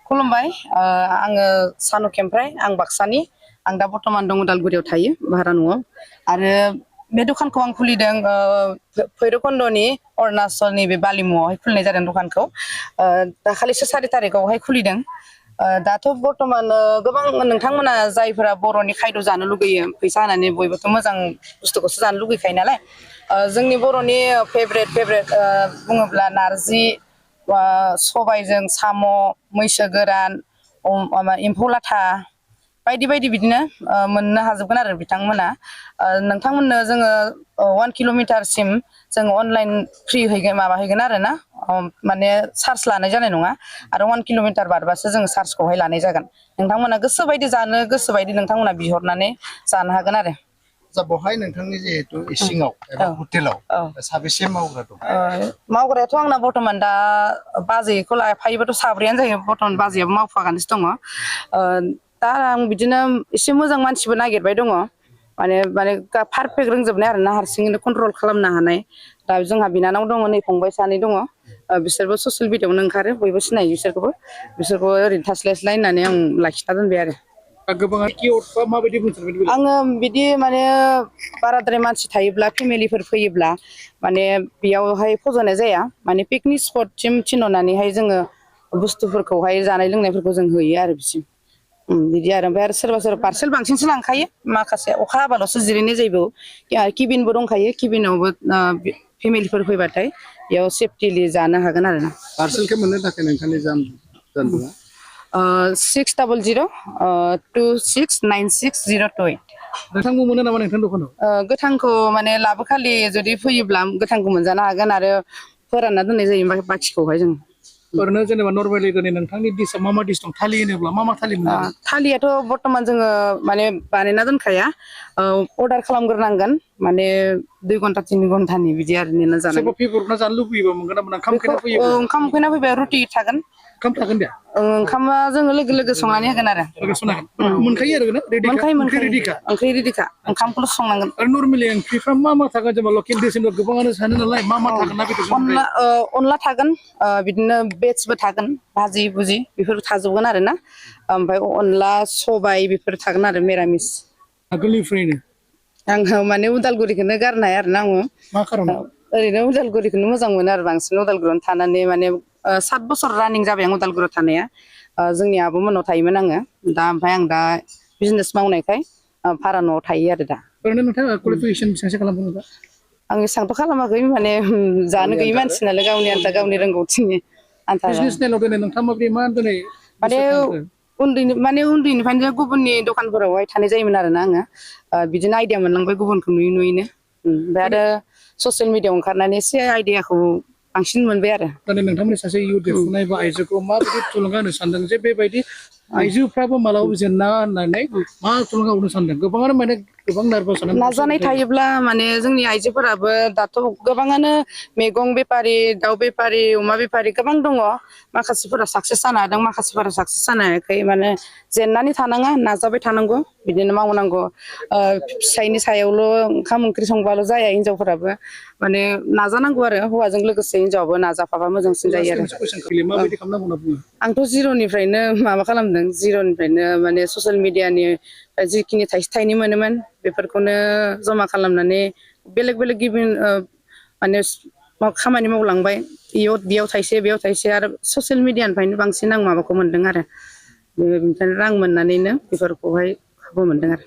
खुलुमबाय आङो सानुकेमफ्राय आं बाक्सानि आं दा बर्तमान दं उदालगुरियाव थायो भारा न'आव आरो बे दखानखौ आं खुलिदों भैरबकुन्दनि अरुणाचलनि बे बालिमुआवहाय खुलिनाय जादों दखानखौ दाखालिसो 4 तारिखआवहाय खुलिदों दाथ' बर्तमान गोबां नोंथांमोना जायफोरा बर'नि खायद जानो लुगैयो फैसा होनानै बयबोथ' मोजां बुस्थुखौसो जानो लुगैखायो नालाय जोंनि बर'नि फेभरेट बुङोब्ला नारजि सबायजों साम' मैसो गोरान एम्फौ लाथा बायदि बायदि बिदिनो मोननो हाजोबगोन आरो बिथांमोना नोंथांमोननो जोङो 1 किल'मिटारसिम जोङो अनलाइन फ्रि हैगोन हैगोन आरो ना माने चार्ज लानाय जानाय नङा आरो 1 किल'मिटार बारबासो जोङो चार्जखौहाय लानाय जागोन नोंथांमोना गोसोबायदि जानो गोसोबायदि नोंथांमोना बिहरनानै जानो हागोन आरो जा बहाय नोंथांनि जिहेतु इसिङाव एबा हटेलाव साबेसे मावग्रा दं मावग्रायाथ' आंना बर्तमान दा बाजैखौ लाफायोबाथ' साब्रैयानो जायो बर्तमान बाजैयाबो मावफागासिनो दङ दा आं बिदिनो एसे मोजां मानसिबो नागिरबाय दङ माने पारफेक्ट रोंजोबनाय आरो ना हारसिङैनो कन्ट्रल खालामनो हानाय दा जोंहा बिनानाव दङ नै फंबाय सानै दङ बिसोरबो ससियेल मिडियायावनो ओंखारो बयबो सिनायो बिसोरखौ ओरैनो थास्लायस्लाय होननानै आं लाखिना दोनबाय आरो आङो बिदि माने बाराद्राय मानसि थायोब्ला फेमिलिफोर फैयोब्ला माने बेयावहाय फज'नाय जाया माने पिकनिक स्पटसिम थिनहरनानैहाय जोङो बुस्थुफोरखौहाय जानाय लोंनायफोरखौ जों होयो आरो बिसिम बिदि आरो ओमफ्राय आरो सोरबा बारसेल बांसिनसो लांखायो माखासे अखा हाबाल'सो जिरायनाय जायो केबिनबो दंखायो केबिनावबो फेमिलिफोर फैबाथाय बेयाव सेफटिलि जानो हागोन आरो ना पार्सेलखौ मोननो थाखाय नोंथांनि जानबुङा 600026969028 गोथांबो मोनो नामा नोंथांनि दखानाव गोथांखौ माने लाबोखालि जुदि फैयोब्ला गोथांखौ मोनजानो हागोन आरो फोरानना दोननाय जायो बाखिखौहाय जों ओरैनो जेनेबा नर्मेलि दिनै नोंथांनि डिशआ मा डिश दं थालि होनोब्ला मा थालि मोनो थालियाथ' बर्तमान जोङो माने बानायना दोनखाया अर्डार खालामग्रोनांगोन माने 2 घन्टा 3 घन्टानि बिदि आरो नेना जानांगोन सोरबा जानो लुबैयोबा मोनगोन ना मोना ओंखाम उखैना फैबा रुटि थागोन ओंखाम थागोन दे ओंखामा जोङो लोगो संनानै होगोन आरो मोनखायो आरो मोनखायो ओंख्रि रेडिखा ओंखामखौल' संनांगोन आरो नर्मेलि ओंख्रिफ्रा मा थागोन जेनेबा लकेल डिश गोबाङानो सानो नालाय मा थागोन ना बेदर अनला थागोन बिदिनो भेजबो थागोन भाजि भुजि बेफोर थाजोबगोन आरो ना ओमफ्राय अनला सबाय बेफोर थागोन आरो मिरामिस आगोलनिफ्रायनो आङो माने उदालगुरिखौनो गारनो हाया आरो ना आङो मा खारनाव ओरैनो उदालगुरिखौनो मोजां मोनो आरो बांसिन उदालगुरियावनो थानानै माने 7 बोसोर रानिं जाबाय आं उदालगुरियाव थानाया जोंनि आब'मोननाव थायोमोन आङो दा ओमफ्राय आं दा बिजनेस मावनायखाय भारा न'आव थायो आरो दा ओरैनो नोंथाङा क्वालिफिकेसन बेसेबांसो खालामदों आं एसेबांथ' खालामाखै माने जानो गैयै मानसि नालाय गावनि आन्था गावनि रोंगौथिनि आन्था बिजनेस लाइनाव दिनै नोंथाङा दिनै माने उन्दैनिफ्रायनो गुबुननि दखानफोरावहाय थानाय जायोमोन आरोना आङो बिदिनो आइडिया मोनलांबाय गुबुनखौ नुयैनो ओमफ्राय आरो ससियेल मिडियायाव ओंखारनानै एसे आइडियाखौ बांसिन मोनबाय आरो दिनै नोंथांमोननि सासे इयुथ देरफुनाय बा आइजोखौ माबायदि थुलुंगा होनो सानदों जे बेबायदि आइजोफ्राबो मालाबाबो जेनना होननानै मा थुलुंगा होनो सानदों गोबाङानो माने गोबां नार्भास नाजानाय थायोब्ला माने जोंनि आइजोफोराबो दाथ' गोबाङानो मैगं बेफारि दाउ बेफारि अमा बेफारि गोबां दङ माखासेफोरा साक्सेस जानो हादों माखासेफोरा साक्सेस जानो हायाखै माने जेननानै थानाङा नाजाबाय थानांगौ बिदिनो मावनांगौ फिसायनि सायावल' ओंखाम ओंख्रि संबाल' जाया हिनजावफोराबो माने नाजानांगौ आरो हौवाजों लोगोसे हिनजावाबो नाजाफाबा मोजांसिन जायो आरो आंथ' जिर'निफ्रायनो माबा खालामदों जिर'निफ्रायनो माने ससियेल मिडियानि जिखिनि थाइसे थाइनै मोनोमोन बेफोरखौनो जमा खालामनानै बेलेग गिबिन माने खामानि मावलांबाय बेयाव थाइसे बेयाव थाइसे आरो ससियेल मिडियानिफ्रायनो बांसिन आं माबाखौ मोनदों आरो बेनिफ्रायनो रां मोननानैनो बेफोरखौहाय खाबु मोनदों आरो